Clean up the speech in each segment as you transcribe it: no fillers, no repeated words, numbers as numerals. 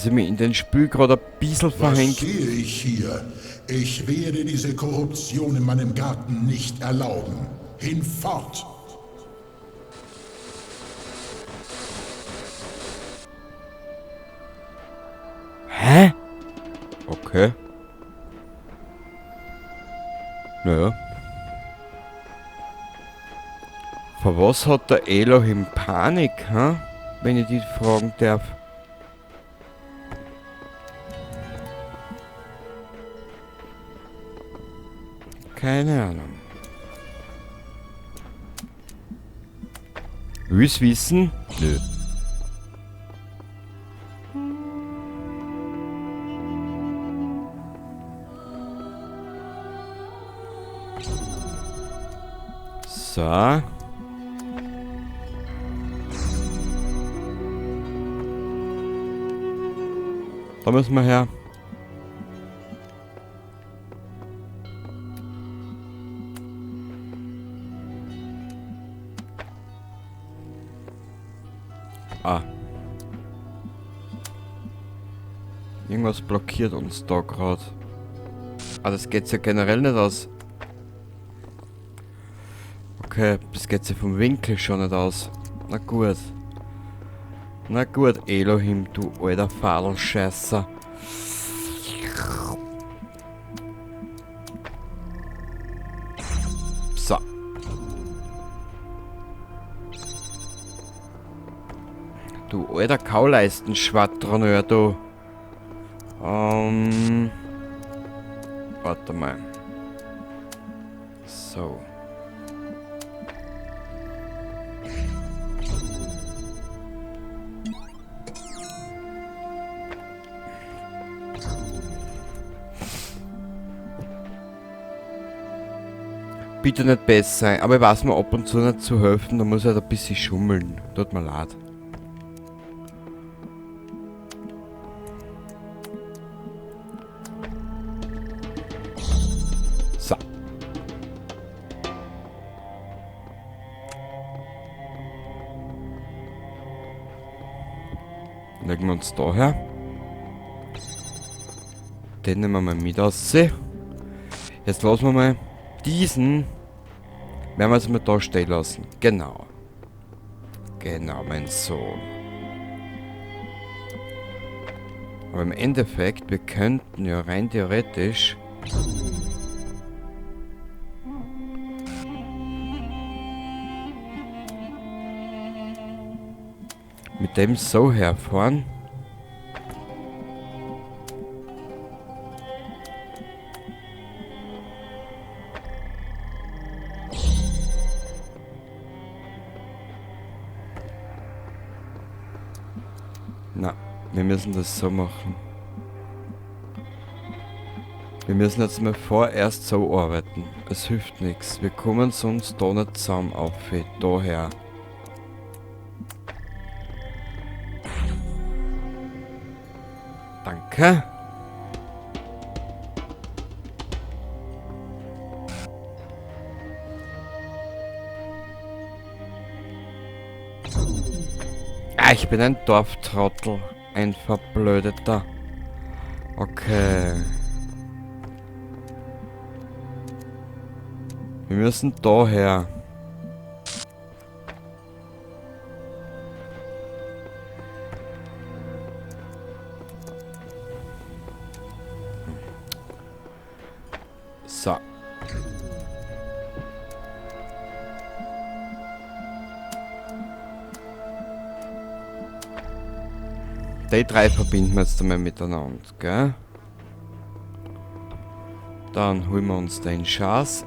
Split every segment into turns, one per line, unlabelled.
Dass ich mich in den Spiel gerade ein bisschen
Was
verhängt.
sehe ich hier? Ich werde diese Korruption in meinem Garten nicht erlauben. Hinfort!
Hä? Okay. Naja. Vor was hat der Elohim Panik, hä? Wenn ich die fragen darf. Keine Ahnung. Will's wissen? Nö. So. Da müssen wir her. Ah. Irgendwas blockiert uns da grad. Ah, das geht ja generell nicht aus. Okay, das geht ja vom Winkel schon nicht aus. Na gut. Na gut, Elohim, du alter Fadelscheißer. So. Du alter Kauleistenschwadroneur, du. Warte mal. So. Bitte nicht besser sein, aber ich weiß mir ab und zu nicht zu helfen, da muss ich halt ein bisschen schummeln. Tut mir leid. So. Legen wir uns da her. Den nehmen wir mal mit raus. Jetzt lassen wir mal diesen. Werden wir es mal da stehen lassen. Genau. Genau, mein Sohn. Aber im Endeffekt, wir könnten ja rein theoretisch mit dem so herfahren. Na, wir müssen das so machen. Wir müssen jetzt mal vorerst so arbeiten. Es hilft nix. Wir kommen sonst da nicht zusammen auf. Daher. Danke. Ah, ich bin ein Dorftrottel. Ein Verblödeter. Okay. Wir müssen daher. So. Die drei verbinden wir jetzt einmal miteinander, gell? Dann holen wir uns den Schatz.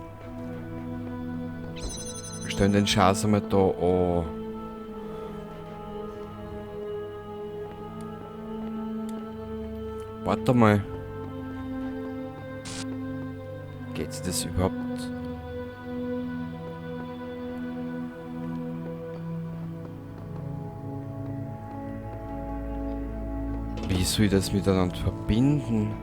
Stellen den Schatz einmal da an. Warte mal. Geht's das überhaupt? Wie soll ich das miteinander verbinden?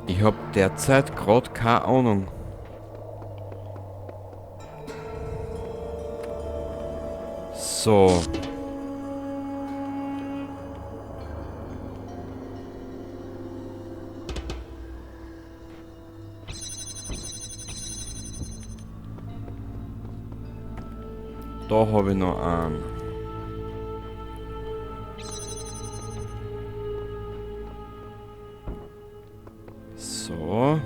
Ich hab derzeit grad keine Ahnung. So. Da habe ich noch einen. So.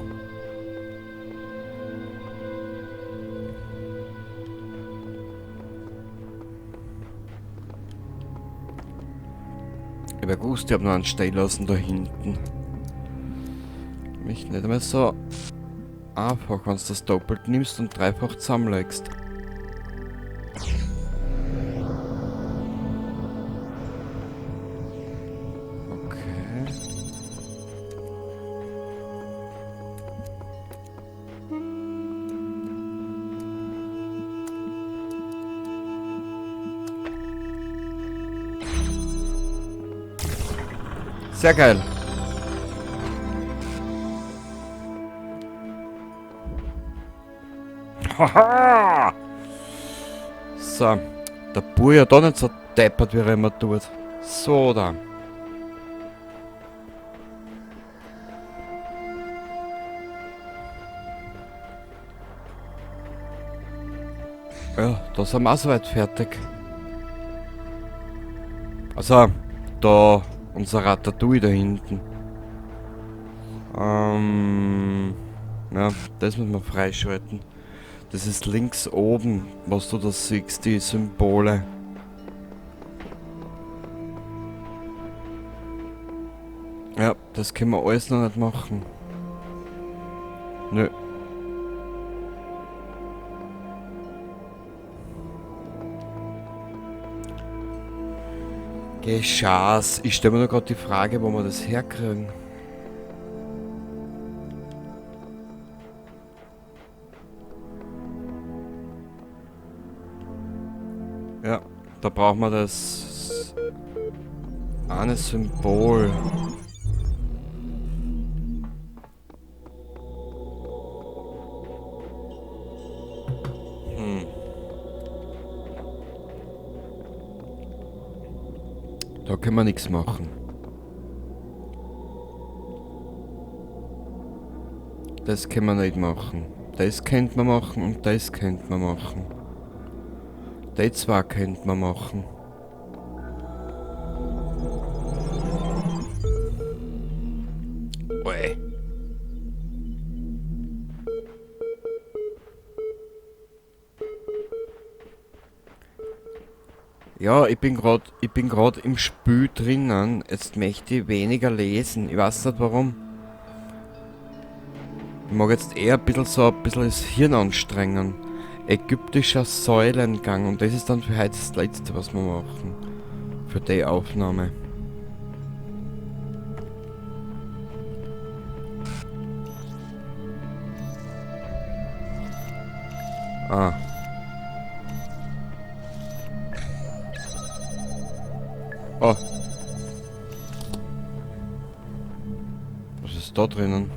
Ich hab ja gewusst, ich hab noch einen stehen lassen da hinten. Mich nicht einmal so einfach, wenn du das doppelt nimmst und dreifach zusammenlegst. Okay. Sehr geil. Haha! So, der Bub ja da nicht so deppert, wie er immer tut. So, da. Ja, da sind wir auch soweit fertig. Also, da unser Ratatouille da hinten. Ja, das müssen wir freischalten. Das ist links oben, was du da siehst, die Symbole. Ja, das können wir alles noch nicht machen. Nö. Geschaß. Ich stelle mir nur grad die Frage, wo wir das herkriegen. Ja, da brauchen wir das eine Symbol. Da können wir nichts machen. Das können wir nicht machen. Das könnte man machen und das könnte man machen. Die zwei könnte man machen. Oi. Ja, ich bin grad im Spiel drinnen. Jetzt möchte ich weniger lesen. Ich weiß nicht warum. Ich mag jetzt eher ein bisschen das Hirn anstrengen. Ägyptischer Säulengang. Und das ist dann für heute das Letzte, was wir machen. Für die Aufnahme. Ah. Oh. Was ist da drinnen?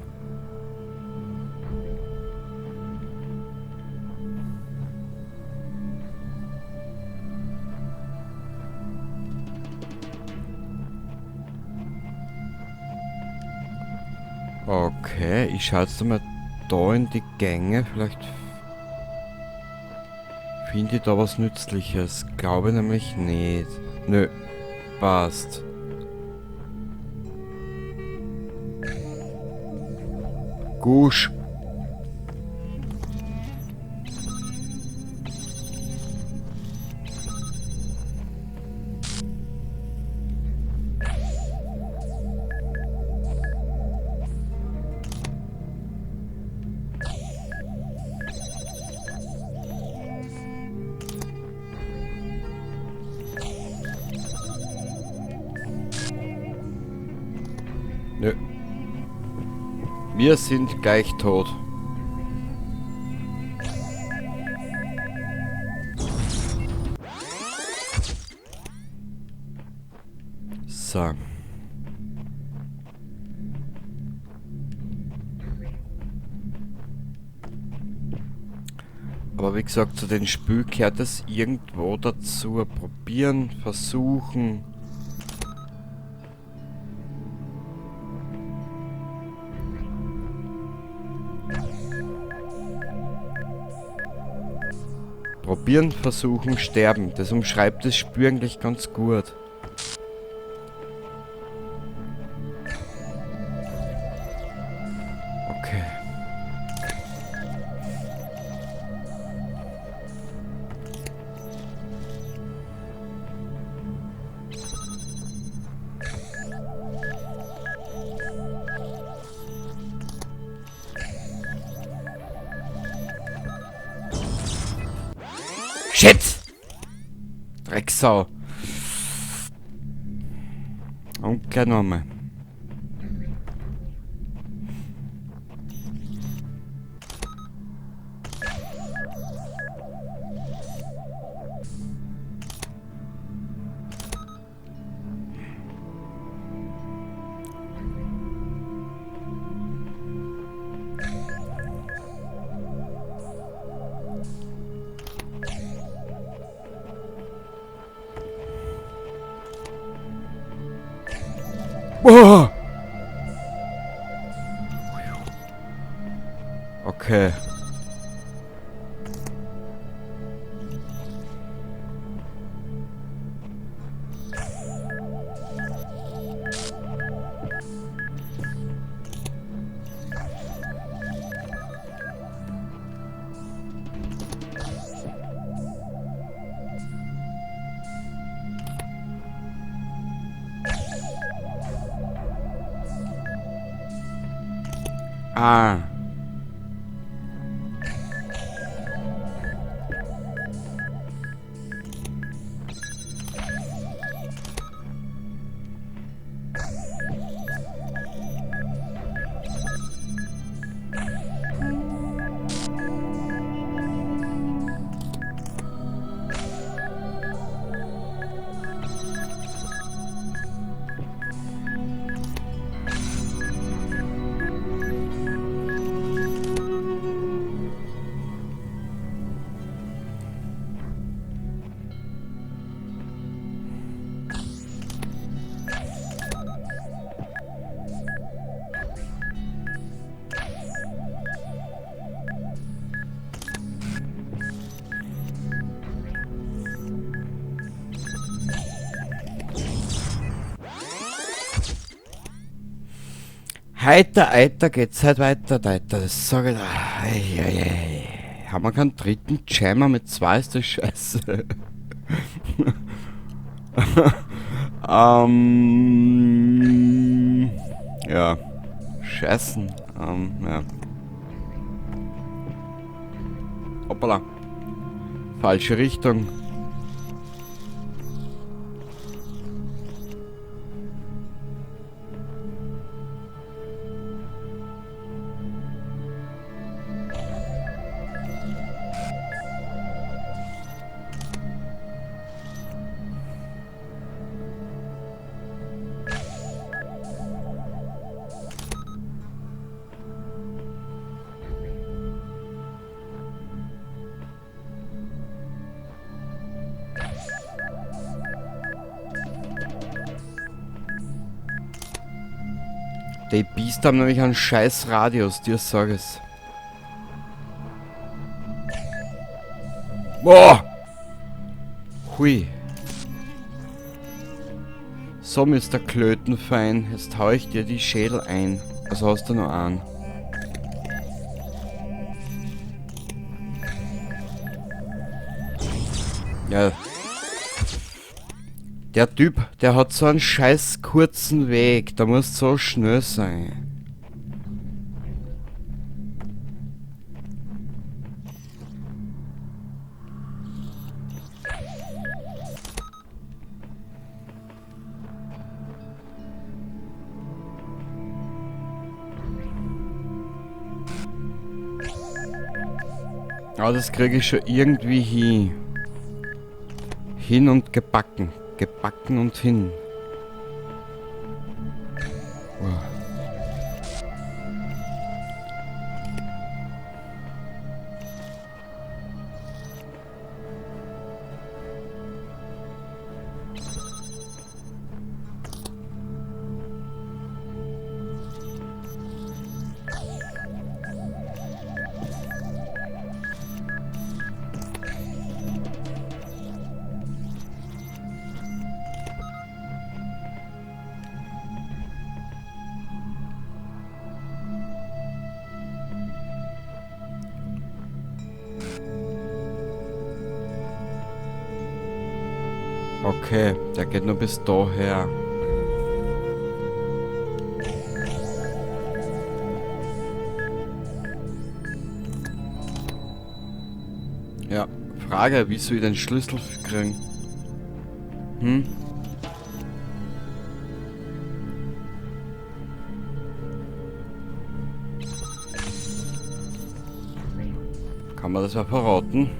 Okay, ich schau jetzt mal da in die Gänge. Vielleicht finde ich da was Nützliches. Glaube nämlich nicht. Nö. Passt. Gusch. Nö. Wir sind gleich tot. So. Aber wie gesagt, zu den Spiel gehört es irgendwo dazu. Probieren, versuchen. Probieren, versuchen, sterben. Das umschreibt das Spiel eigentlich ganz gut. Okay. Shit! Drecksau. Und gleich nochmal. Boah! Okay. Ah. Heiter, heiter geht's halt weiter, weiter. Das sag ich da. Ei, ei, ei. Haben wir keinen dritten Jammer mit 2? Ist das scheiße. Ja. Scheißen. Ja. Hoppala. Falsche Richtung. Die Biester haben nämlich einen scheiß Radius, dir sag ich's. Boah! Hui. So, Mister Klötenfein, jetzt hau ich dir die Schädel ein. Also hast du noch einen. Ja. Der Typ, der hat so einen scheiß kurzen Weg. Da musst du so schnell sein. Aber das kriege ich schon irgendwie hin. Hin und gebacken. Gebacken und hin. Wow. Okay, der geht nur bis daher. Ja, Frage, wie soll ich den Schlüssel kriegen? Hm? Kann man das mal verraten?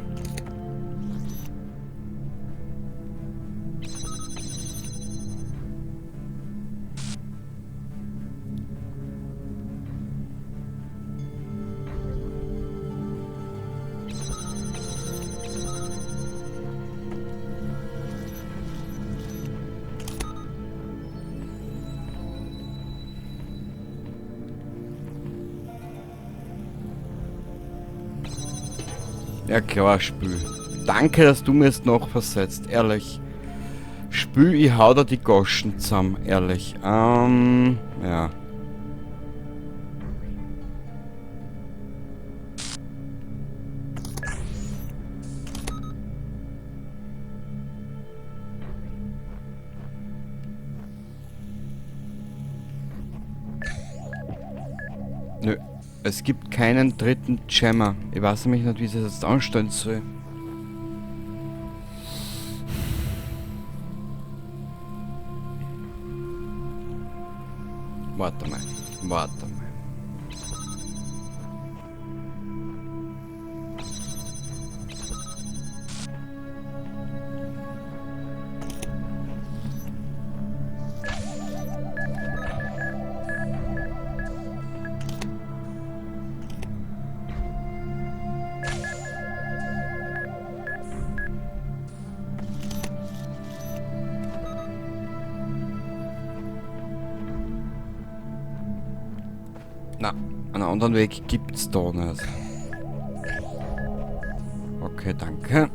Ja klar, Spül. Danke, dass du mir es noch versetzt, ehrlich. Spül, ich hau da die Goschen zusammen, ehrlich. Ja. Nö. Es gibt keinen dritten Jammer. Ich weiß nämlich nicht, wie ich das jetzt anstellen soll. Warte mal. Warte mal. Na, einen anderen Weg gibt's da nicht. Okay, danke.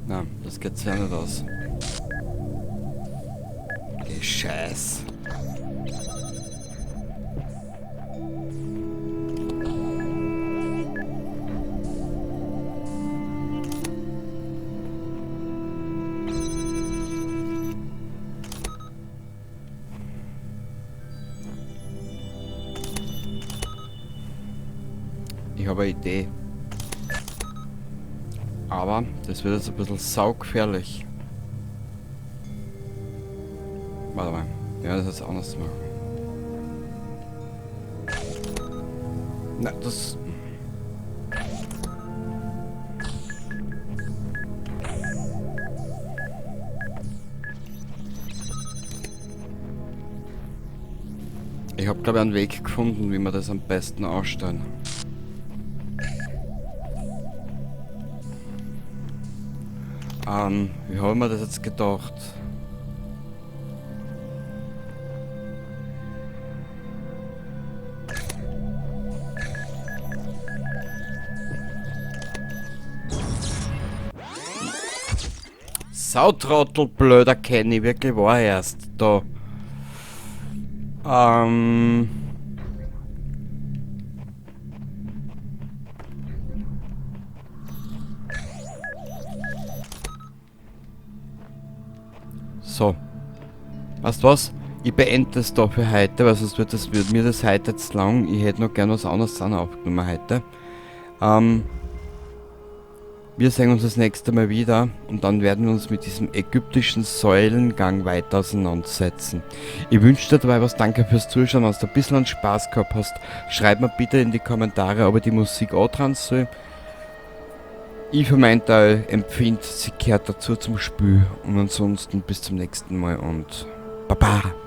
Na, das geht ja nicht aus. Geh Scheiß. Ich habe eine Idee. Aber das wird jetzt ein bisschen saugefährlich. Warte mal. Ja, das ist anders machen. Na, das... Ich hab, glaub ich, einen Weg gefunden, wie wir das am besten ausstellen. Wie habe ich mir das jetzt gedacht? Sautrottel, blöder Kenny, wirklich war erst da. So. Weißt du was? Ich beende es da für heute, weil sonst wird mir das heute zu lang. Ich hätte noch gern was anderes aufgenommen heute. Wir sehen uns das nächste Mal wieder und dann werden wir uns mit diesem ägyptischen Säulengang weiter auseinandersetzen. Ich wünsche dir dabei was, danke fürs Zuschauen, wenn du ein bisschen Spaß gehabt hast, schreib mir bitte in die Kommentare, ob ich die Musik auch dran soll. Ich für meinen Teil empfinde, sie gehört dazu zum Spiel und ansonsten bis zum nächsten Mal und Baba!